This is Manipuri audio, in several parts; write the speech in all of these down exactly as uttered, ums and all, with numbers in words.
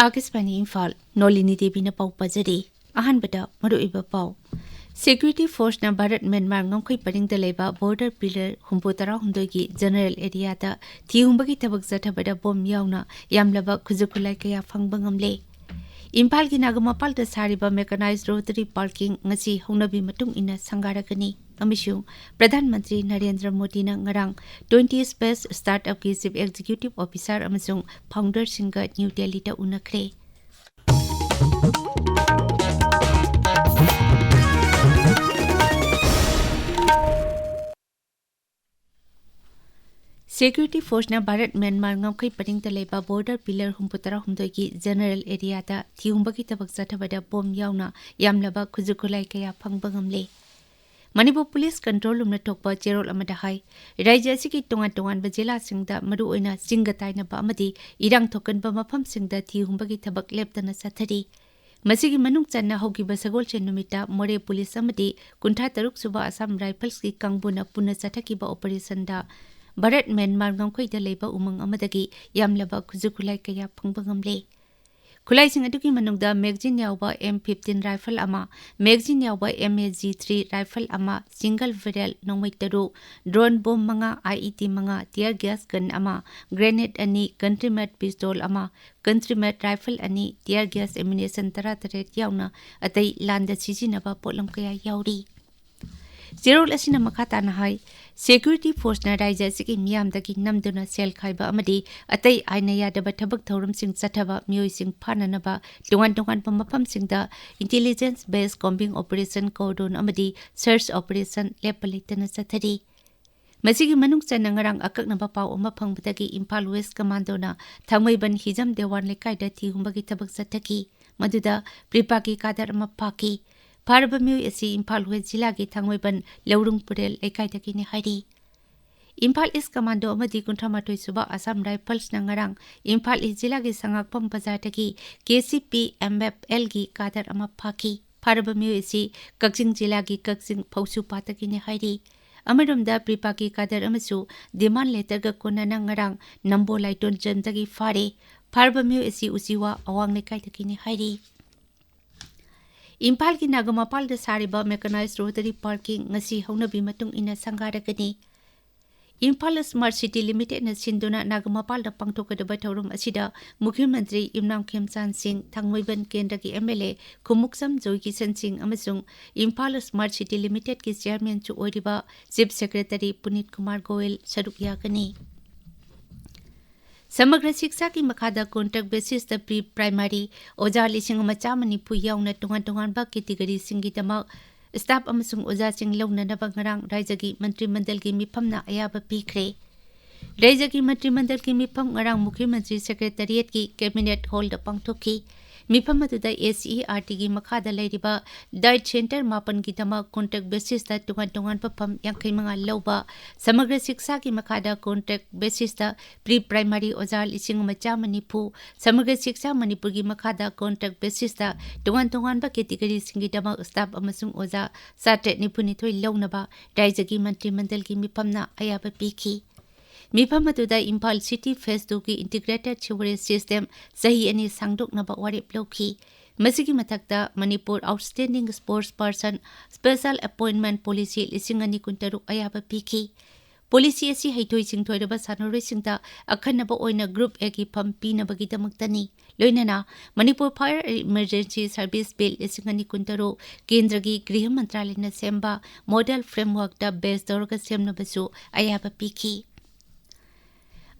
ꯑꯥꯀꯥꯁꯕꯥꯅꯤ ꯏꯝꯐꯥꯜ, ꯅꯣꯂꯤꯅꯤ ꯗꯦꯕꯤꯅ ꯄꯥꯎ ꯄꯥꯖꯔꯤ꯫ ꯑꯍꯥꯟꯕꯗ ꯃꯔꯨꯑꯣꯏꯕ ꯄꯥꯎ꯫ ꯁꯦꯀ꯭ꯌꯨꯔꯤꯇꯤ ꯐꯣꯔꯁꯅ ꯚꯥꯔꯠ ꯃ꯭ꯌꯥꯟꯃꯥꯔ ꯉꯝꯈꯩ ꯄꯔꯤꯡꯗ ꯂꯩꯕ ꯕꯣꯔꯗꯔ ꯄꯤꯂꯔ ꯍꯨꯝꯐꯨ ꯇꯔꯥꯍꯨꯝꯗꯣꯏꯒꯤ ꯖꯦꯅꯔꯦꯜ ꯑꯦꯔꯤꯌꯥꯗ ꯊꯤꯍꯨꯝꯕꯒꯤ ꯊꯕꯛ ꯆꯠꯊꯕꯗ ꯕꯣꯝ ꯌꯥꯎꯅ ꯌꯥꯝꯂꯕ ꯈꯨꯠꯁꯨ ꯈꯨꯠꯂꯥꯏ ꯀꯌꯥ ꯐꯪꯕ ꯉꯝꯂꯦ꯫ ꯏꯝꯐꯥꯜꯒꯤ ꯅꯥꯒꯥꯃꯄꯥꯜꯗ ꯁꯥꯔꯤꯕ ꯃꯦꯀꯥꯅꯥꯏꯖ ꯔꯣꯇꯔꯤ ꯄꯥꯔꯀꯤꯡ ꯉꯁꯤ ꯍꯧꯅꯕꯤ ꯃꯇꯨꯡ ꯏꯟꯅ ꯁꯪꯒꯥꯔꯒꯅꯤ ꯑꯃꯁꯨꯡ ꯄ꯭ꯔꯙꯥꯟ ꯃꯟꯇ꯭ꯔꯤ ꯅꯔꯦꯟꯗ꯭ꯔ ꯃꯣꯗꯤꯅ ꯉꯔꯥꯡ ꯇ꯭ꯋꯦꯟꯇꯤ ꯁ꯭ꯄꯦꯁ ꯁ꯭ꯇꯥꯔꯠꯑꯞꯀꯤ ꯆꯤꯐ ꯑꯦꯛꯖꯤꯀ꯭ꯌꯨꯇꯤꯚ ꯑꯣꯐꯤꯁꯥꯔ ꯑꯃꯁꯨꯡ ꯐꯥꯎꯟꯗꯔꯁꯤꯡꯒ ꯅ꯭ꯌꯨ ꯗꯦꯜꯂꯤꯗ ꯎꯅꯈ꯭ꯔꯦ꯫ ꯁꯦꯀ꯭ꯌꯨꯔꯤꯇꯤ ꯐꯣꯔꯁꯅ ꯚꯥꯔꯠ ꯃ꯭ꯌꯥꯟꯃꯥꯔ ꯉꯝꯈꯩ ꯄꯔꯤꯡꯗ ꯂꯩꯕ ꯕꯣꯔꯗꯔ ꯄꯤꯂꯔ ꯍꯨꯝꯐꯨ ꯇꯔꯥꯍꯨꯝꯗꯣꯏꯒꯤ ꯖꯦꯅꯔꯦꯜ ꯑꯦꯔꯤꯌꯥꯗ ꯊꯤꯍꯨꯝꯕꯒꯤ ꯊꯕꯛ ꯆꯠꯊꯕꯗ ꯕꯣꯝ ꯌꯥꯎꯅ ꯌꯥꯝꯂꯕ ꯈꯨꯠꯁꯨ ꯈꯨꯠꯂꯥꯏ ꯀꯌꯥ ꯐꯪꯕ ꯉꯝꯂꯦ꯫ ꯃꯅꯤꯄꯨꯔ ꯄꯨꯂꯤꯁ ꯀꯟꯇ꯭ꯔꯣꯜ ꯔꯨꯝꯅ ꯊꯣꯛꯄ ꯆꯦꯔꯣꯜ ꯑꯃꯗ ꯍꯥꯏ, ꯔꯥꯖ꯭ꯌ ꯑꯁꯤꯒꯤ ꯇꯣꯉꯥꯟ ꯇꯣꯉꯥꯟꯕ ꯖꯤꯂꯥꯁꯤꯡꯗ ꯃꯔꯨꯑꯣꯏꯅ ꯆꯤꯡꯒ ꯇꯥꯏꯅꯕ ꯑꯃꯗꯤ ꯏꯔꯥꯡ ꯊꯣꯛꯀꯟꯕ ꯃꯐꯝꯁꯤꯡꯗ ꯊꯤꯍꯨꯝꯕꯒꯤ ꯊꯕꯛ ꯂꯦꯞꯇꯅ ꯆꯠꯊꯔꯤ꯫ ꯃꯁꯤꯒꯤ ꯃꯅꯨꯡ ꯆꯟꯅ ꯍꯧꯈꯤꯕ ꯁꯒꯣꯜꯁꯦꯟ ꯅꯨꯃꯤꯠꯇ ꯃꯣꯔꯦ ꯄꯨꯂꯤꯁ ꯑꯃꯗꯤ ꯀꯨꯟꯊ꯭ꯔꯥ ꯇꯔꯨꯛ ꯁꯨꯕ ꯑꯁꯥꯝ ꯔꯥꯏꯐꯜꯁꯀꯤ ꯀꯥꯡꯕꯨꯅ ꯄꯨꯟꯅ ꯆꯠꯊꯈꯤꯕ ꯑꯣꯄꯔꯦꯁꯟꯗ ꯚꯥꯔꯠ ꯃ꯭ꯌꯥꯟꯃꯥꯔ ꯉꯝꯈꯩꯗ ꯂꯩꯕ ꯎꯃꯪ ꯑꯃꯗꯒꯤ ꯌꯥꯝꯂꯕ ꯈꯨꯠꯁꯨ ꯈꯨꯠꯂꯥꯏ ꯀꯌꯥ ꯐꯪꯕ ꯉꯝꯂꯦ꯫ ꯈꯨꯠꯂꯥꯏꯁꯤꯡ ꯑꯗꯨꯒꯤ ꯃꯅꯨꯡꯗ ꯃꯦꯒꯖꯤꯟ ꯌꯥꯎꯕ ꯑꯦꯝ ꯐꯤꯐꯇꯤꯟ ꯔꯥꯏꯐꯜ ꯑꯃ, ꯃꯦꯒꯖꯤꯟ ꯌꯥꯎꯕ M A G three rifle ꯑꯃ, ꯁꯤꯡꯒꯜ ꯕꯦꯔꯦꯜ ꯅꯣꯡꯃꯩ ꯇꯔꯨꯛ, ꯗ꯭ꯔꯣꯟ ꯕꯣꯝ ꯃꯉꯥ, ꯑꯥꯏ ꯏ ꯗꯤ ꯃꯉꯥ, ꯇꯤꯌꯔ ꯒ꯭ꯌꯥꯁ ꯒꯟ ꯑꯃ, ꯒ꯭ꯔꯦꯅꯦꯗ ꯑꯅꯤ, ꯀꯟꯇ꯭ꯔꯤ ꯃꯦꯗ ꯄꯤꯁꯇꯣꯜ ꯑꯃ, ꯀꯟꯇ꯭ꯔꯤ ꯃꯦꯗ ꯔꯥꯏꯐꯜ ꯑꯅꯤ, ꯇꯤꯌꯔ ꯒ꯭ꯌꯥꯁ ꯑꯦꯃꯨꯅꯤꯁꯟ ꯇꯔꯥꯇꯔꯦꯠ ꯌꯥꯎꯅ ꯑꯇꯩ ꯂꯥꯟꯗ ꯁꯤꯖꯤꯟꯅꯕ ꯄꯣꯠꯂꯝ ꯀꯌꯥ ꯌꯥꯎꯔꯤ꯫ ꯆꯦꯔꯣꯜ ꯑꯁꯤꯅ ꯃꯈꯥ ꯇꯥꯅ ꯍꯥꯏ, ꯁꯦꯀ꯭ꯌꯨꯔꯤꯇꯤ ꯐꯣꯔꯁꯅ ꯔꯥꯖ꯭ꯌ ꯑꯁꯤꯒꯤ ꯃꯤꯌꯥꯝꯗꯒꯤ ꯅꯝꯗꯨꯅ ꯁꯦꯜ ꯈꯥꯏꯕ ꯑꯃꯗꯤ ꯑꯇꯩ ꯑꯥꯏꯟꯅ ꯌꯥꯗꯕ ꯊꯕꯛ ꯊꯧꯔꯝꯁꯤꯡ ꯆꯠꯊꯕ ꯃꯤꯑꯣꯏꯁꯤꯡ ꯐꯥꯅꯅꯕ ꯇꯣꯉꯥꯟ ꯇꯣꯉꯥꯟꯕ ꯃꯐꯝꯁꯤꯡꯗ ꯏꯟꯇꯦꯂꯤꯖꯦꯟꯁ ꯕꯦꯁ ꯀꯣꯝꯕꯤꯡ ꯑꯣꯄꯔꯦꯁꯟ ꯀꯣꯔꯗꯣꯟ ꯑꯃꯗꯤ ꯁꯔꯆ ꯑꯣꯄꯔꯦꯁꯟ ꯂꯦꯞꯄ ꯂꯩꯇꯅ ꯆꯠꯊꯔꯤ꯫ ꯃꯁꯤꯒꯤ ꯃꯅꯨꯡ ꯆꯟꯅ ꯉꯔꯥꯡ ꯑꯀꯛꯅꯕ ꯄꯥꯎ ꯑꯃ ꯐꯪꯕꯗꯒꯤ ꯏꯝꯐꯥꯜ ꯋꯦꯁ ꯀꯃꯥꯟꯗꯣꯅ ꯊꯥꯡꯃꯩꯕꯟ ꯍꯤꯖꯝ ꯗꯦꯋꯥꯟ ꯂꯩꯀꯥꯏꯗ ꯊꯤꯍꯨꯝꯕꯒꯤ ꯊꯕꯛ ꯆꯠꯊꯈꯤ꯫ ꯃꯗꯨꯗ ꯄ꯭ꯔꯤꯄꯥꯛꯀꯤ ꯀꯥꯗꯔ ꯑꯃ ꯐꯥꯈꯤ꯫ ꯐꯥꯔꯕ ꯃꯤꯑꯣꯏ ꯑꯁꯤ ꯏꯝꯐꯥꯜ ꯋꯦꯁ ꯖꯤꯂꯥꯒꯤ ꯊꯥꯡꯃꯩꯕꯟ ꯂꯧꯔꯨꯡ ꯄꯨꯔꯦꯜ ꯂꯩꯀꯥꯏꯗꯒꯤꯅꯤ ꯍꯥꯏꯔꯤ꯫ ꯏꯝꯐꯥꯜ ꯏꯁ ꯀꯃꯥꯟꯗꯣ ꯑꯃꯗꯤ ꯀꯨꯟꯊ꯭ꯔꯥ ꯃꯥꯊꯣꯏ ꯁꯨꯕ ꯑꯁꯥꯝ ꯔꯥꯏꯐꯜꯁꯅ ꯉꯔꯥꯡ ꯏꯝꯐꯥꯜ ꯏꯁ ꯖꯤꯂꯥꯒꯤ ꯁꯉꯥꯛꯄꯝ ꯕꯖꯥꯔꯗꯒꯤ K C P M F ꯑꯦꯜꯒꯤ ꯀꯥꯗꯔ ꯑꯃ ꯐꯥꯈꯤ꯫ ꯐꯥꯔꯕ ꯃꯤꯑꯣꯏ ꯑꯁꯤ ꯀꯛꯆꯤꯡ ꯖꯤꯂꯥꯒꯤ ꯀꯛꯆꯤꯡ ꯐꯧꯁꯨꯄꯥꯠꯇꯒꯤꯅꯤ ꯍꯥꯏꯔꯤ꯫ ꯑꯃꯔꯣꯝꯗ ꯄ꯭ꯔꯤꯄꯥꯛꯀꯤ ꯀꯥꯗꯔ ꯑꯃꯁꯨ ꯗꯤꯃꯥꯟ ꯂꯦꯇꯔꯒ ꯀꯣꯟꯅꯅ ꯉꯔꯥꯡ ꯅꯝꯕꯣꯜ ꯂꯥꯏꯇꯣꯟꯖꯝꯗꯒꯤ ꯐꯥꯔꯦ꯫ ꯐꯥꯔꯕ ꯃꯤꯑꯣꯏ ꯑꯁꯤ ꯎꯆꯤꯋꯥ ꯑꯋꯥꯡ ꯂꯩꯀꯥꯏꯗꯒꯤꯅꯤ ꯍꯥꯏꯔꯤ꯫ ꯏꯝꯐꯥꯜꯒꯤ ꯅꯥꯒꯥꯃꯄꯥꯜꯗ ꯁꯥꯔꯤꯕ Mechanized Rotary Parkꯀꯤ ꯉꯁꯤ ꯍꯧꯅꯕꯤ ꯃꯇꯨꯡ ꯏꯟꯅ ꯁꯪꯒꯥꯔꯒꯅꯤ꯫ ꯏꯝꯐꯥꯜ Smart City Limitedꯅ ꯁꯤꯟꯗꯨꯅ ꯅꯥꯒꯥꯃꯄꯥꯜꯗ ꯄꯥꯡꯊꯣꯛꯀꯗꯕ ꯊꯧꯔꯝ ꯑꯁꯤꯗ ꯃꯨꯈ꯭ꯌ ꯃꯟꯇ꯭ꯔꯤ ꯏꯝꯅꯥꯝ ꯈꯦꯝꯆꯥꯟ ꯁꯤꯡ, ꯊꯥꯡꯃꯩꯕꯟ ꯀꯦꯟꯗ꯭ꯔꯒꯤ MLA ꯈꯨꯃꯨꯛꯆꯝ ꯖꯣꯏꯀꯤꯁꯟ ꯁꯤꯡ ꯑꯃꯁꯨꯡ ꯏꯝꯐꯥꯜ Smart City Limitedꯀꯤ chairmanꯁꯨ ꯑꯣꯏꯔꯤꯕ Chief Secretary ꯄꯨꯅꯤꯠ ꯀꯨꯃꯥꯔ ꯒꯣꯌꯦꯜ ꯁꯔꯨꯛ ꯌꯥꯒꯅꯤ꯫ ꯁꯃꯒ꯭ꯔ ꯁꯤꯛꯁꯥꯒꯤ ꯃꯈꯥꯗ contract basisꯇ pre primary ꯑꯣꯖꯥ ꯂꯤꯁꯤꯡ ꯑꯃ ꯆꯥꯝꯃ ꯅꯤꯐꯨ ꯌꯥꯎꯅ ꯇꯣꯉꯥꯟ ꯇꯣꯉꯥꯟꯕ categoryꯁꯤꯡꯒꯤꯗꯃꯛ staff ꯑꯃꯁꯨꯡ ꯑꯣꯖꯥꯁꯤꯡ ꯂꯧꯅꯅꯕ ꯉꯔꯥꯡ ꯔꯥꯏꯖ꯭ꯌꯒꯤ ꯃꯟꯇ꯭ꯔꯤꯃꯟꯗꯜꯒꯤ ꯃꯤꯐꯝꯅ ꯑꯌꯥꯕ ꯄꯤꯈ꯭ꯔꯦ꯫ ꯔꯥꯏꯖ꯭ꯌꯒꯤ ꯃꯟꯇ꯭ꯔꯤꯃꯟꯗꯜꯒꯤ ꯃꯤꯐꯝ ꯉꯔꯥꯡ ꯃꯨꯈ꯭ꯌ ꯃꯟꯇ꯭ꯔꯤ Secretariatꯀꯤ Cabinet Hallꯗ ꯄꯥꯡꯊꯣꯛꯈꯤ꯫ ꯃꯤꯐꯝ ꯑꯗꯨꯗ SCERTꯒꯤ ꯃꯈꯥꯗ ꯂꯩꯔꯤꯕ diet centre ꯃꯥꯄꯟꯒꯤꯗꯃꯛ contract basisꯇ ꯇꯣꯉꯥꯟ ꯇꯣꯉꯥꯟꯕ ꯐꯝ ꯌꯥꯡꯈꯩ ꯃꯉꯥ ꯂꯧꯕ, ꯁꯃꯒ꯭ꯔ ꯁꯤꯛꯁꯥꯒꯤ ꯃꯈꯥꯗ contract basisꯇ pre primary ꯑꯣꯖꯥ ꯂꯤꯁꯤꯡ ꯑꯃ ꯆꯥꯝꯃ ꯅꯤꯐꯨ, ꯁꯃꯒ꯭ꯔ ꯁꯤꯛꯁꯥ ꯃꯅꯤꯄꯨꯔꯒꯤ ꯃꯈꯥꯗ contract basisꯇ ꯇꯣꯉꯥꯟ ꯇꯣꯉꯥꯟꯕ categoryꯁꯤꯡꯒꯤꯗꯃꯛ staff ꯑꯃꯁꯨꯡ ꯑꯣꯖꯥ ꯆꯥꯇ꯭ꯔꯦꯠ ꯅꯤꯐꯨ ꯅꯤꯊꯣꯏ ꯂꯧꯅꯕ ꯔꯥꯏꯖ꯭ꯌꯒꯤ ꯃꯟꯇ꯭ꯔꯤꯃꯟꯗꯜꯒꯤ ꯃꯤꯐꯝꯅ ꯑꯌꯥꯕ ꯄꯤꯈꯤ꯫ ꯃꯤꯐꯝ ꯑꯗꯨꯗ Imphal City Phase twoꯒꯤ integrated sewerage system ꯆꯍꯤ ꯑꯅꯤ ꯁꯥꯡꯗꯣꯛꯅꯕ ꯋꯥꯔꯦꯞ ꯂꯧꯈꯤ꯫ ꯃꯁꯤꯒꯤ ꯃꯊꯛꯇ Manipur Outstanding Sports Person Special Appointment Policy ꯂꯤꯁꯤꯡ ꯑꯅꯤ ꯀꯨꯟꯇꯔꯨꯛ ꯑꯌꯥꯕ ꯄꯤꯈꯤ꯫ Policy ꯑꯁꯤ ꯍꯩꯊꯣꯏ ꯁꯤꯡꯊꯣꯏꯔꯕ ꯁꯥꯟꯅꯔꯣꯏꯁꯤꯡꯗ ꯑꯈꯟꯅꯕ ꯑꯣꯏꯅ Group Aꯒꯤ ꯐꯝ ꯄꯤꯅꯕꯒꯤꯗꯃꯛꯇꯅꯤ꯫ ꯂꯣꯏꯅꯅ Manipur Fire Emergency Service Bill ꯂꯤꯁꯤꯡ ꯑꯅꯤ ꯀꯨꯟꯇꯔꯨꯛ, ꯀꯦꯟꯗ꯭ꯔꯒꯤ ꯒ꯭ꯔꯤꯍ ꯃꯟꯇ꯭ꯔꯥꯂꯌꯅ ꯁꯦꯝꯕ model frameworkꯇ base ꯇꯧꯔꯒ ꯁꯦꯝꯅꯕꯁꯨ ꯑꯌꯥꯕ ꯄꯤꯈꯤ꯫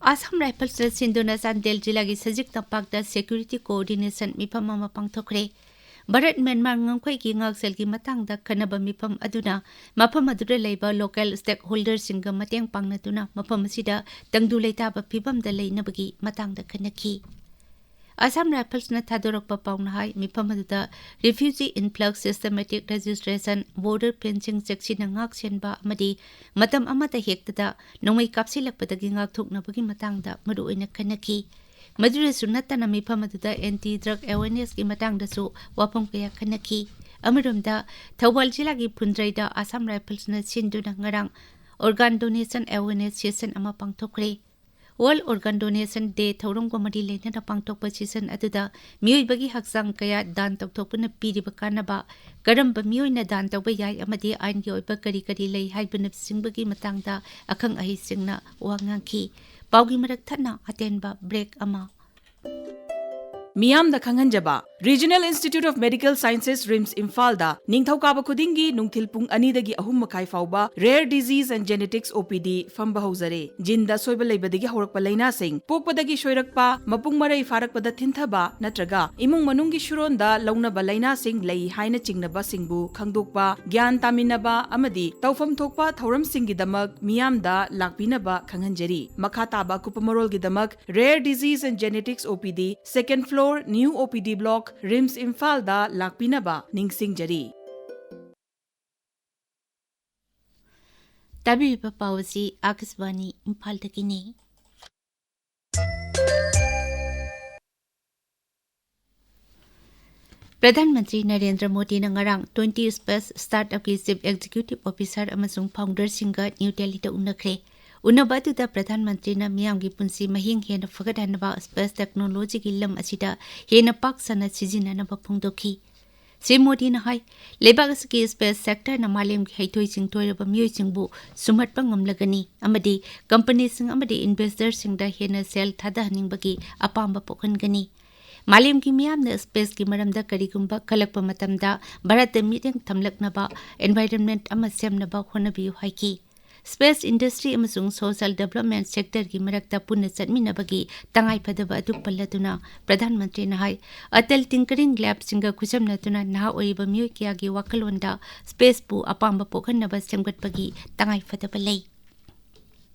ꯑꯁꯥꯝ ꯔꯥꯏꯐꯜꯁꯅ ꯁꯤꯟꯗꯨꯅ ꯆꯥꯟꯗꯦꯜ ꯖꯤꯂꯥꯒꯤ ꯁꯖꯤꯛ ꯇꯝꯄꯥꯛꯇ security coordination ꯃꯤꯐꯝ ꯑꯃ ꯄꯥꯡꯊꯣꯛꯈ꯭ꯔꯦ꯫ ꯚꯥꯔꯠ ꯃ꯭ꯌꯥꯟꯃꯥꯔ ꯉꯝꯈꯩꯒꯤ ꯉꯥꯛꯁꯦꯜꯒꯤ ꯃꯇꯥꯡꯗ ꯈꯟꯅꯕ ꯃꯤꯐꯝ ꯑꯗꯨꯅ ꯃꯐꯝ ꯑꯗꯨꯗ ꯂꯩꯕ local stakeholderꯁꯤꯡꯒ ꯃꯇꯦꯡ ꯄꯥꯡꯅꯗꯨꯅ ꯃꯐꯝ ꯑꯁꯤꯗ ꯇꯪꯗꯨ ꯂꯩꯇꯥꯕ ꯐꯤꯚꯝꯗ ꯂꯩꯅꯕꯒꯤ ꯃꯇꯥꯡꯗ ꯈꯟꯅꯈꯤ꯫ ꯑꯁꯥꯝ ꯔꯥꯏꯐꯜꯁꯅ ꯊꯥꯗꯣꯔꯛꯄ ꯄꯥꯎꯅ ꯍꯥꯏ, ꯃꯤꯐꯝ ꯑꯗꯨꯗ refugee influx systematic registration, border fencing ꯆꯦꯛꯁꯤꯟꯅ ꯉꯥꯛ ꯁꯦꯟꯕ ꯑꯃꯗꯤ ꯃꯇꯝ ꯑꯃꯗ ꯍꯦꯛꯇꯗ ꯅꯣꯡꯃꯩ ꯀꯥꯞꯁꯤꯜꯂꯛꯄꯗꯒꯤ ꯉꯥꯛꯊꯣꯛꯅꯕꯒꯤ ꯃꯇꯥꯡꯗ ꯃꯔꯨꯑꯣꯏꯅ ꯈꯟꯅꯈꯤ꯫ ꯃꯗꯨꯗꯁꯨ ꯅꯠꯇꯅ ꯃꯤꯐꯝ ꯑꯗꯨꯗ anti drug awarenessꯀꯤ ꯃꯇꯥꯡꯗꯁꯨ ꯋꯥꯐꯝ ꯀꯌꯥ ꯈꯟꯅꯈꯤ꯫ ꯑꯃꯔꯣꯝꯗ ꯊꯧꯕꯥꯜ ꯖꯤꯂꯥꯒꯤ ꯐꯨꯟꯗ꯭ꯔꯩꯗ ꯑꯁꯥꯝ ꯔꯥꯏꯐꯜꯁꯅ ꯁꯤꯟꯗꯨꯅ ꯉꯔꯥꯡ organ donation awareness session ꯑꯃ ꯄꯥꯡꯊꯣꯛꯈ꯭ꯔꯦ꯫ World Organ Donation Day ꯊꯧꯔꯝꯒ ꯃꯔꯤ ꯂꯩꯅꯅ ꯄꯥꯡꯊꯣꯛꯄ ꯁꯤꯖꯟ ꯑꯗꯨꯗ ꯃꯤꯑꯣꯏꯕꯒꯤ ꯍꯛꯆꯥꯡ ꯀꯌꯥ ꯗꯥꯟ ꯇꯧꯊꯣꯛꯄꯅ ꯄꯤꯔꯤꯕ ꯀꯥꯟꯅꯕ, ꯀꯔꯝꯕ ꯃꯤꯑꯣꯏꯅ ꯗꯥꯟ ꯇꯧꯕ ꯌꯥꯏ ꯑꯃꯗꯤ ꯑꯥꯏꯟꯒꯤ ꯑꯣꯏꯕ ꯀꯔꯤ ꯀꯔꯤ ꯂꯩ ꯍꯥꯏꯕꯅꯆꯤꯡꯕꯒꯤ ꯃꯇꯥꯡꯗ ꯑꯈꯪ ꯑꯍꯩꯁꯤꯡꯅ ꯋꯥ ꯉꯥꯡꯈꯤ꯫ ꯄꯥꯎꯒꯤ ꯃꯔꯛ ꯊꯠꯅ ꯑꯇꯦꯟꯕ ꯕ꯭ꯔꯦꯛ ꯑꯃ꯫ ꯃꯤꯌꯥꯝꯗ ꯈꯪꯍꯟꯖꯕ, Regional Institute of Medical Sciences, RIMS ꯏꯝꯐꯥꯜꯗ ꯅꯤꯡꯊꯧꯀꯥꯕ ꯈꯨꯗꯤꯡꯒꯤ ꯅꯨꯡꯊꯤꯜ ꯄꯨꯡ ꯑꯅꯤꯗꯒꯤ ꯑꯍꯨꯝ ꯃꯈꯥꯏ ꯐꯥꯎꯕ Rare Disease and Genetics OPD ꯐꯝꯕ ꯍꯧꯖꯔꯦ꯫ ꯖꯤꯟꯗ ꯑꯁꯣꯏꯕ ꯂꯩꯕꯗꯒꯤ ꯍꯧꯔꯛꯄ ꯂꯥꯏꯅꯥꯁꯤꯡ, ꯄꯣꯛꯄꯗꯒꯤ ꯁꯣꯏꯔꯛꯄ, ꯃꯄꯨꯡ ꯃꯔꯩ ꯐꯥꯔꯛꯄꯗ ꯊꯤꯟꯊꯕ ꯅꯠꯇ꯭ꯔꯒ ꯏꯃꯨꯡ ꯃꯅꯨꯡꯒꯤ ꯁꯨꯔꯣꯟꯗ ꯂꯧꯅꯕ ꯂꯥꯏꯅꯥꯁꯤꯡ ꯂꯩ ꯍꯥꯏꯅ ꯆꯤꯡꯅꯕꯁꯤꯡꯕꯨ ꯈꯪꯗꯣꯛꯄ, ꯒ꯭ꯌꯥꯟ ꯇꯥꯃꯤꯟꯅꯕ ꯑꯃꯗꯤ ꯇꯧꯐꯝ ꯊꯣꯛꯄ ꯊꯧꯔꯝꯁꯤꯡꯒꯤꯗꯃꯛ ꯃꯤꯌꯥꯝꯗ ꯂꯥꯛꯄꯤꯅꯕ ꯈꯪꯍꯟꯖꯔꯤ꯫ ꯃꯈꯥ ꯇꯥꯕ ꯑꯀꯨꯞꯄ ꯃꯔꯣꯜꯒꯤꯗꯃꯛ Rare Disease and Genetics OPD, second floor, new OPD block, RIMS ꯏꯝꯐꯥꯜꯗ ꯂꯥꯛꯄꯤꯅꯕ ꯅꯤꯡꯁꯤꯡꯖꯔꯤ꯫ ꯇꯥꯕꯤꯔꯤꯕ ꯄꯥꯎ ꯑꯁꯤ ꯑꯥꯀꯥꯁꯕꯥꯅꯤ ꯏꯝꯐꯥꯜꯗꯒꯤꯅꯤ꯫ ꯄ꯭ꯔꯙꯥꯟ ꯃꯟꯇ꯭ꯔꯤ ꯅꯔꯦꯟꯗ꯭ꯔ ꯃꯣꯗꯤꯅ ꯉꯔꯥꯡ twenty Space Startup ꯀꯤ Chief Executive Officer ꯑꯃꯁꯨꯡ founderꯁꯤꯡꯒ ꯅ꯭ꯌꯨ ꯗꯦꯜꯂꯤꯗ ꯎꯅꯈ꯭ꯔꯦ꯫ ꯎꯅꯕ ꯑꯗꯨꯗ ꯄ꯭ꯔꯙꯥꯟ ꯃꯟꯇ꯭ꯔꯤꯅ ꯃꯤꯌꯥꯝꯒꯤ ꯄꯨꯟꯁꯤ ꯃꯍꯤꯡ ꯍꯦꯟꯅ ꯐꯒꯠꯍꯟꯅꯕ space technology ꯒꯤ ꯂꯝ ꯑꯁꯤꯗ ꯍꯦꯟꯅ ꯄꯥꯛ ꯁꯟꯅ ꯁꯤꯖꯤꯟꯅꯅꯕ ꯐꯣꯡꯗꯣꯛꯈꯤ꯫ ꯁ꯭ꯔꯤ ꯃꯣꯗꯤꯅ ꯍꯥꯏ, ꯂꯩꯕꯥꯛ ꯑꯁꯤꯒꯤ space sector ꯅ ꯃꯥꯂꯦꯝꯒꯤ ꯍꯩꯊꯣꯏ ꯁꯤꯡꯊꯣꯏꯔꯕ ꯃꯤꯑꯣꯏꯁꯤꯡꯕꯨ ꯁꯨꯝꯍꯠꯄ ꯉꯝꯂꯒꯅꯤ ꯑꯃꯗꯤ company ꯁꯤꯡ ꯑꯃꯗꯤ investor ꯁꯤꯡꯗ ꯍꯦꯟꯅ ꯁꯦꯜ ꯊꯥꯗꯍꯟꯅꯤꯡꯕꯒꯤ ꯑꯄꯥꯝꯕ ꯄꯣꯛꯍꯟꯒꯅꯤ꯫ ꯃꯥꯂꯦꯝꯒꯤ ꯃꯤꯌꯥꯝꯅ space ꯀꯤ ꯃꯔꯝꯗ ꯀꯔꯤꯒꯨꯝꯕ ꯈꯜꯂꯛꯄ ꯃꯇꯝꯗ ꯚꯥꯔꯠꯇ ꯃꯤꯠꯌꯦꯡ ꯊꯝꯂꯛꯅꯕ environment ꯑꯃ ꯁꯦꯝꯅꯕ ꯍꯣꯠꯅꯕꯤꯌꯨ ꯍꯥꯏꯈꯤ꯫ Space industry ꯑꯃꯁꯨꯡ social development sector ꯒꯤ ꯃꯔꯛꯇ ꯄꯨꯟꯅ ꯆꯠꯃꯤꯟꯅꯕꯒꯤ ꯇꯉꯥꯏꯐꯗꯕ ꯑꯗꯨ ꯄꯜꯂꯗꯨꯅ ꯄ꯭ꯔꯙꯥꯟ ꯃꯟꯇ꯭ꯔꯤꯅ ꯍꯥꯏ, ꯑꯇꯜ tinkering lab ꯁꯤꯡꯒ ꯈꯨꯠꯁꯝꯅꯗꯨꯅ ꯅꯍꯥ ꯑꯣꯏꯔꯤꯕ ꯃꯤꯑꯣꯏ ꯀꯌꯥꯒꯤ ꯋꯥꯈꯜꯂꯣꯟꯗ space ꯄꯨ ꯑꯄꯥꯝꯕ ꯄꯣꯛꯍꯟꯅꯕ ꯁꯦꯝꯒꯠꯄꯒꯤ ꯇꯉꯥꯏꯐꯗꯕ ꯂꯩ꯫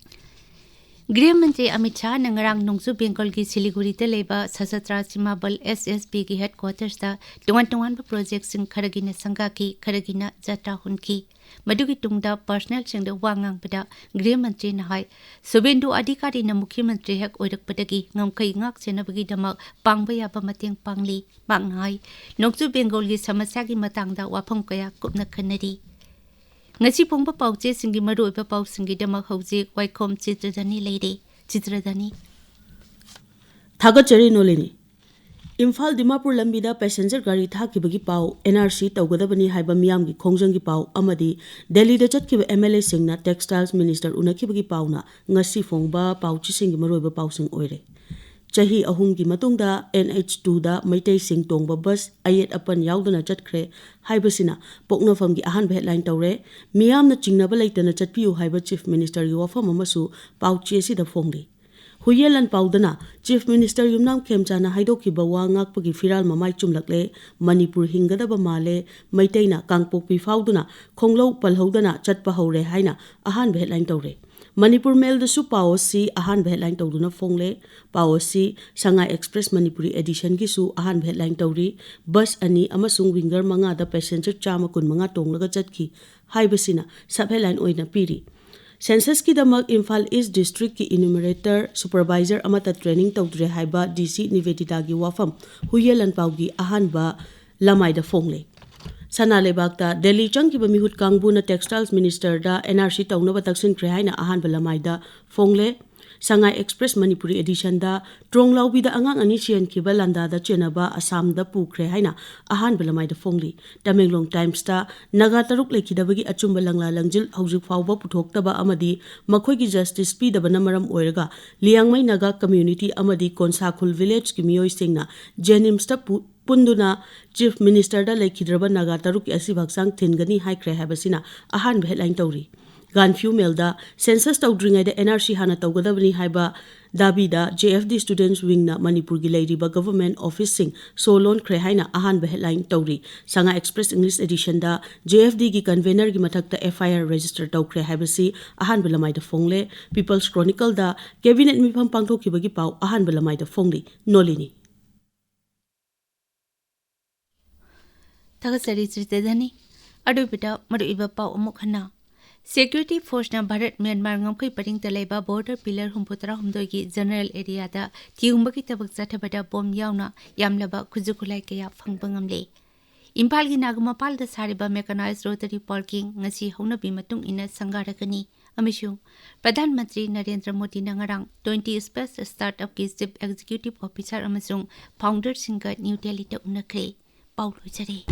ꯒ꯭ꯔꯤꯍ ꯃꯟꯇ꯭ꯔꯤ ꯑꯃꯤꯠ ꯁꯥꯍꯅ ꯉꯔꯥꯡ ꯅꯣꯡꯆꯨꯞ ꯕꯦꯡꯒꯣꯜꯒꯤ ꯁꯤꯂꯤꯒꯨꯔꯤꯗ ꯂꯩꯕ ꯁꯁꯇ꯭ꯔ ꯁꯤꯃꯥ ꯕꯜ, S S B ꯒꯤ headquarters ꯇ ꯇꯣꯉꯥꯟ ꯇꯣꯉꯥꯟꯕ project ꯁꯤꯡ ꯈꯔꯒꯤꯅ ꯁꯪꯒꯥꯈꯤ, ꯈꯔꯒꯤꯅ ꯖꯇ꯭ꯔꯥ ꯍꯨꯟꯈꯤ꯫ ꯃꯗꯨꯒꯤ ꯇꯨꯡꯗ personnel ꯁꯤꯡꯗ ꯋꯥ ꯉꯥꯡꯕꯗ ꯒ꯭ꯔꯤꯍ ꯃꯟꯇ꯭ꯔꯤꯅ ꯍꯥꯏ, ꯁꯨꯚꯦꯟꯗꯨ ꯑꯙꯤꯀꯥꯔꯤꯅ ꯃꯨꯈ꯭ꯌ ꯃꯟꯇ꯭ꯔꯤ ꯍꯦꯛ ꯑꯣꯏꯔꯛꯄꯗꯒꯤ ꯉꯝꯈꯩ ꯉꯥꯛ ꯁꯦꯟꯅꯕꯒꯤꯗꯃꯛ ꯄꯥꯡꯕ ꯌꯥꯕ ꯃꯇꯦꯡ ꯄꯥꯡꯂꯤ꯫ ꯃꯍꯥꯛꯅ ꯍꯥꯏ, ꯅꯣꯡꯆꯨꯞ ꯕꯦꯡꯒꯣꯜꯒꯤ ꯁꯃꯁ꯭ꯌꯥꯒꯤ ꯃꯇꯥꯡꯗ ꯋꯥꯐꯝ ꯀꯌꯥ ꯀꯨꯞꯅ ꯈꯟꯅꯔꯤ꯫ ꯉꯁꯤ ꯐꯣꯡꯕ ꯄꯥꯎꯆꯦꯁꯤꯡꯒꯤ ꯃꯔꯨꯑꯣꯏꯕ ꯄꯥꯎꯁꯤꯡꯒꯤꯗꯃꯛ ꯍꯧꯖꯤꯛ ꯋꯥꯏꯈꯣꯝ ꯆꯤꯇ꯭ꯔꯖꯅꯤ ꯂꯩꯔꯦ꯫ ꯆꯤꯇ꯭ꯔꯗꯅꯤ꯫ ꯊꯥꯒꯠꯆꯔꯤ ꯅꯣꯂꯤꯅꯤ꯫ ꯏꯝꯐꯥꯜ ꯗꯤꯃꯥꯄꯨꯔ ꯂꯝꯕꯤꯗ ꯄꯦꯁꯦꯟꯖꯔ ꯒꯥꯔꯤ ꯊꯥꯈꯤꯕꯒꯤ ꯄꯥꯎ, ꯑꯦꯟ ꯑꯥꯔ ꯁꯤ ꯇꯧꯒꯗꯕꯅꯤ ꯍꯥꯏꯕ ꯃꯤꯌꯥꯝꯒꯤ ꯈꯣꯡꯖꯪꯒꯤ ꯄꯥꯎ ꯑꯃꯗꯤ ꯗꯦꯜꯂꯤꯗ ꯆꯠꯈꯤꯕ ꯑꯦꯝ ꯑꯦꯜ ꯑꯦꯁꯤꯡꯅ ꯇꯦꯛꯁꯇꯥꯏꯜꯁ ꯃꯤꯅꯤꯁꯇꯔ ꯎꯅꯈꯤꯕꯒꯤ ꯄꯥꯎꯅ ꯉꯁꯤ ꯐꯣꯡꯕ ꯄꯥꯎꯆꯦꯁꯤꯡꯒꯤ ꯃꯔꯨꯑꯣꯏꯕ ꯄꯥꯎꯁꯤꯡ ꯑꯣꯏꯔꯦ꯫ ꯆꯍꯤ ꯑꯍꯨꯝꯒꯤ ꯃꯇꯨꯡꯗ ꯑꯦꯟ ꯑꯩꯆ ꯇꯨꯗ ꯃꯩꯇꯩꯁꯤꯡ ꯇꯣꯡꯕ ꯕꯁ ꯑꯌꯦꯠ ꯑꯄꯟ ꯌꯥꯎꯗꯅ ꯆꯠꯈ꯭ꯔꯦ ꯍꯥꯏꯕꯁꯤꯅ ꯄꯣꯛꯅꯐꯝꯒꯤ ꯑꯍꯥꯟꯕ ꯍꯦꯗꯂꯥꯏꯟ ꯇꯧꯔꯦ꯫ ꯃꯤꯌꯥꯝꯅ ꯆꯤꯡꯅꯕ ꯂꯩꯇꯅ ꯆꯠꯄꯤꯌꯨ ꯍꯥꯏꯕ ꯆꯤꯐ ꯃꯤꯅꯤꯁꯇꯔꯒꯤ ꯋꯥꯐꯝ ꯑꯃꯁꯨ ꯄꯥꯎꯆꯦ ꯑꯁꯤꯗ ꯐꯣꯡꯂꯤ꯫ ꯍꯨꯏꯌꯦꯟ ꯂꯥꯟꯄꯥꯎꯗꯅ ꯆꯤꯐ ꯃꯤꯅꯤꯁꯇꯔ ꯌꯨꯝꯅꯥꯝ ꯈꯦꯝꯆꯥꯅ ꯍꯥꯏꯗꯣꯛꯈꯤꯕ ꯋꯥ ꯉꯥꯛꯄꯒꯤ ꯐꯤꯔꯥꯜ ꯃꯃꯥꯏ ꯆꯨꯝꯂꯛꯂꯦ, ꯃꯅꯤꯄꯨꯔ ꯍꯤꯡꯒꯗꯕ ꯃꯥꯜꯂꯦ, ꯃꯩꯇꯩꯅ ꯀꯥꯡꯄꯣꯛꯄꯤ ꯐꯥꯎꯗꯨꯅ ꯈꯣꯡꯂꯧ ꯄꯜꯍꯧꯗꯅ ꯆꯠꯄ ꯍꯧꯔꯦ ꯍꯥꯏꯅ ꯑꯍꯥꯟꯕ ꯍꯦꯗꯂꯥꯏꯟ ꯇꯧꯔꯦ꯫ ꯃꯅꯤꯄꯨꯔ ꯃꯦꯜꯗꯁꯨ ꯄꯥꯎ ꯑꯁꯤ ꯑꯍꯥꯟꯕ ꯍꯦꯗꯂꯥꯏꯟ ꯇꯧꯗꯨꯅ ꯐꯣꯡꯂꯦ꯫ ꯄꯥꯎ ꯑꯁꯤ ꯁꯉꯥꯏ ꯑꯦꯛꯁꯄ꯭ꯔꯦꯁ ꯃꯅꯤꯄꯨꯔꯤ ꯑꯦꯗꯤꯁꯟꯒꯤꯁꯨ ꯑꯍꯥꯟꯕ ꯍꯦꯗꯂꯥꯏꯟ ꯇꯧꯔꯤ꯫ ꯕꯁ ꯑꯅꯤ ꯑꯃꯁꯨꯡ ꯋꯤꯡꯒꯔ ꯃꯉꯥꯗ ꯄꯦꯁꯦꯟꯖꯔ ꯆꯥꯝꯃ ꯀꯨꯟꯃꯉꯥ ꯇꯣꯡꯂꯒ ꯆꯠꯈꯤ ꯍꯥꯏꯕꯁꯤꯅ ꯁꯕ ꯍꯦꯗꯂꯥꯏꯟ ꯑꯣꯏꯅ ꯄꯤꯔꯤ꯫ ꯁꯦꯟꯁꯁꯀꯤꯗꯃꯛ ꯏꯝꯐꯥꯜ ꯏꯁ ꯗꯤꯁꯇ꯭ꯔꯤꯛꯀꯤ ꯏꯅꯨꯃꯔꯦꯇꯔ ꯁꯨꯄꯔꯚꯥꯏꯖꯔ ꯑꯃꯠꯇ ꯇ꯭ꯔꯦꯅꯤꯡ ꯇꯧꯗ꯭ꯔꯦ ꯍꯥꯏꯕ ꯗꯤ ꯁꯤ ꯅꯤꯕꯦꯗꯤꯇꯥꯒꯤ ꯋꯥꯐꯝ ꯍꯨꯏꯌꯦꯟ ꯂꯥꯟꯄꯥꯎꯒꯤ ꯑꯍꯥꯟꯕ ꯂꯃꯥꯏꯗ ꯐꯣꯡꯂꯦ꯫ ꯁꯅꯥ ꯂꯩꯕꯥꯛꯇ ꯗꯦꯜꯂꯤ ꯆꯪꯈꯤꯕ ꯃꯤꯍꯨꯠ ꯀꯥꯡꯕꯨꯅ ꯇꯦꯛꯁꯇꯥꯏꯜꯁ ꯃꯤꯅꯤꯁꯇꯔꯗ ꯑꯦꯟ ꯑꯥꯔ ꯁꯤ ꯇꯧꯅꯕ ꯇꯛꯁꯤꯟꯈ꯭ꯔꯦ ꯍꯥꯏꯅ ꯑꯍꯥꯟꯕ ꯂꯃꯥꯏꯗ ꯐꯣꯡꯂꯦ꯫ ꯁꯉꯥꯏ ꯑꯦꯛꯁꯄ꯭ꯔꯦꯁ ꯃꯅꯤꯄꯨꯔꯤ ꯑꯦꯗꯤꯁꯟꯗ ꯇ꯭ꯔꯣꯡꯂꯥꯎꯕꯤꯗ ꯑꯉꯥꯡ ꯑꯅꯤ ꯁꯤꯍꯟꯈꯤꯕ ꯂꯥꯟꯗꯥꯗ ꯆꯦꯟꯅꯕ ꯑꯁꯥꯝꯗ ꯄꯨꯈ꯭ꯔꯦ ꯍꯥꯏꯅ ꯑꯍꯥꯟꯕ ꯂꯃꯥꯏꯗ ꯐꯣꯡꯂꯤ꯫ ꯇꯃꯦꯡꯂꯣꯡ ꯇꯥꯏꯝꯁꯇ ꯅꯥꯒꯥ ꯇꯔꯨꯛ ꯂꯩꯈꯤꯗꯕꯒꯤ ꯑꯆꯨꯝꯕ ꯂꯪꯂꯥ ꯂꯪꯖꯤꯜ ꯍꯧꯖꯤꯛ ꯐꯥꯎꯕ ꯄꯨꯊꯣꯛꯇꯕ ꯑꯃꯗꯤ ꯃꯈꯣꯏꯒꯤ ꯖꯁꯇꯤꯁ ꯄꯤꯗꯕꯅ ꯃꯔꯝ ꯑꯣꯏꯔꯒ ꯂꯤꯌꯥꯡꯃꯩ ꯅꯥꯒꯥ ꯀꯝꯃ꯭ꯌꯨꯅꯤꯇꯤ ꯑꯃꯗꯤ ꯀꯣꯟꯁꯥꯈꯨꯜ ꯚꯤꯂꯦꯖꯀꯤ ꯃꯤꯑꯣꯏꯁꯤꯡꯅ ꯖꯦꯅꯤꯝꯁꯇ ꯄꯨ-, ꯄꯨꯟꯗꯨꯅ ꯆꯤꯐ ꯃꯤꯅꯤꯁꯇꯔꯗ ꯂꯩꯈꯤꯗ꯭ꯔꯕ ꯅꯥꯒꯥ ꯇꯔꯨꯛꯀꯤ ꯑꯁꯤꯕ ꯍꯛꯆꯥꯡ ꯊꯤꯟꯒꯅꯤ ꯍꯥꯏꯈ꯭ꯔꯦ ꯍꯥꯏꯕꯁꯤꯅ ꯑꯍꯥꯟꯕ ꯍꯦꯗꯂꯥꯏꯟ ꯇꯧꯔꯤ꯫ ꯒꯥꯟꯐ꯭ꯌꯨ ꯃꯦꯜꯗ ꯁꯦꯟꯁꯁ ꯇꯧꯗ꯭ꯔꯤꯉꯩꯗ ꯑꯦꯟ ꯑꯥꯔ ꯁꯤ ꯍꯥꯟꯅ ꯇꯧꯒꯗꯕꯅꯤ ꯍꯥꯏꯕ ꯗꯥꯕꯤꯗ ꯖꯦ ꯑꯦꯐ ꯗꯤ ꯁ꯭ꯇꯨꯗꯦꯟꯠꯁ ꯋꯤꯡꯅ ꯃꯅꯤꯄꯨꯔꯒꯤ ꯂꯩꯔꯤꯕ ꯒꯚꯔꯟꯃꯦꯟꯠ ꯑꯣꯐꯤꯁꯁꯤꯡ ꯁꯣ ꯂꯣꯟꯈ꯭ꯔꯦ ꯍꯥꯏꯅ ꯑꯍꯥꯟꯕ ꯍꯦꯗꯂꯥꯏꯟ ꯇꯧꯔꯤ꯫ ꯁꯉꯥꯏ ꯑꯦꯛꯁꯄ꯭ꯔꯦꯁ ꯏꯪꯂꯤꯁ ꯑꯦꯗꯤꯁꯟꯗ ꯖꯦ ꯑꯦꯐ ꯗꯤꯒꯤ ꯀꯟꯚꯦꯅꯔꯒꯤ ꯃꯊꯛꯇ ꯑꯦꯐ ꯑꯥꯏ ꯑꯥꯔ ꯔꯦꯖꯤꯁꯇꯔ ꯇꯧꯈ꯭ꯔꯦ ꯍꯥꯏꯕꯁꯤ ꯑꯍꯥꯟꯕ ꯂꯃꯥꯏꯗ ꯐꯣꯡꯂꯦ꯫ ꯄꯤꯄꯜꯁ ꯀ꯭ꯔꯣꯅꯤꯀꯜꯗ ꯀꯦꯕꯤꯅꯦꯠ ꯃꯤꯐꯝ ꯄꯥꯡꯊꯣꯛꯈꯤꯕꯒꯤ ꯄꯥꯎ ꯑꯍꯥꯟꯕ ꯂꯃꯥꯏꯗ ꯐꯣꯡꯂꯤ꯫ ꯅꯣꯂꯤꯅꯤ꯫ ꯊꯥꯒꯠꯆꯔꯤ ꯆꯤꯇ꯭ꯔꯗꯅꯤ꯫ ꯑꯔꯣꯏꯕꯗ ꯃꯔꯨꯑꯣꯏꯕ ꯄꯥꯎ ꯑꯃꯨꯛ ꯍꯟꯅ꯫ ꯁꯦꯀ꯭ꯌꯨꯔꯤꯇꯤ ꯐꯣꯔꯁꯅ ꯚꯥꯔꯠ ꯃ꯭ꯌꯥꯟꯃꯥꯔ ꯉꯝꯈꯩ ꯄꯔꯤꯡꯇ ꯂꯩꯕ ꯕꯣꯔꯗꯔ ꯄꯤꯂꯔ ꯍꯨꯝꯐꯨꯇꯔꯥꯍꯨꯝꯗꯣꯏꯒꯤ ꯖꯦꯅꯔꯦꯜ ꯑꯦꯔꯤꯌꯥꯗ ꯊꯤꯍꯨꯝꯕꯒꯤ ꯊꯕꯛ ꯆꯠꯊꯕꯗ ꯕꯣꯝ ꯌꯥꯎꯅ ꯌꯥꯝꯂꯕ ꯈꯨꯠꯁꯨ ꯈꯨꯠꯂꯥꯏ ꯀꯌꯥ ꯐꯪꯕ ꯉꯝꯂꯦ꯫ ꯏꯝꯐꯥꯜꯒꯤ ꯅꯥꯒꯥꯃꯄꯥꯜꯗ ꯁꯥꯔꯤꯕ Mechanized Rotary Parking ꯉꯁꯤ ꯍꯧꯅꯕꯤ ꯃꯇꯨꯡ ꯏꯟꯅ ꯁꯪꯒꯥꯔꯒꯅꯤ ꯑꯃꯁꯨꯡ ꯄ꯭ꯔꯙꯥꯟ ꯃꯟꯇ꯭ꯔꯤ ꯅꯔꯦꯟꯗ꯭ꯔ ꯃꯣꯗꯤꯅ ꯉꯔꯥꯡ Twenty Space Startupꯀꯤ Chief Executive Officer ꯑꯃꯁꯨꯡ Founderꯁꯤꯡꯒ ꯅ꯭ꯌꯨ ꯗꯦꯜꯂꯤꯗ ꯎꯅꯈ꯭ꯔꯦ꯫ ꯄꯥꯎ ꯂꯣꯏꯖꯔꯦ꯫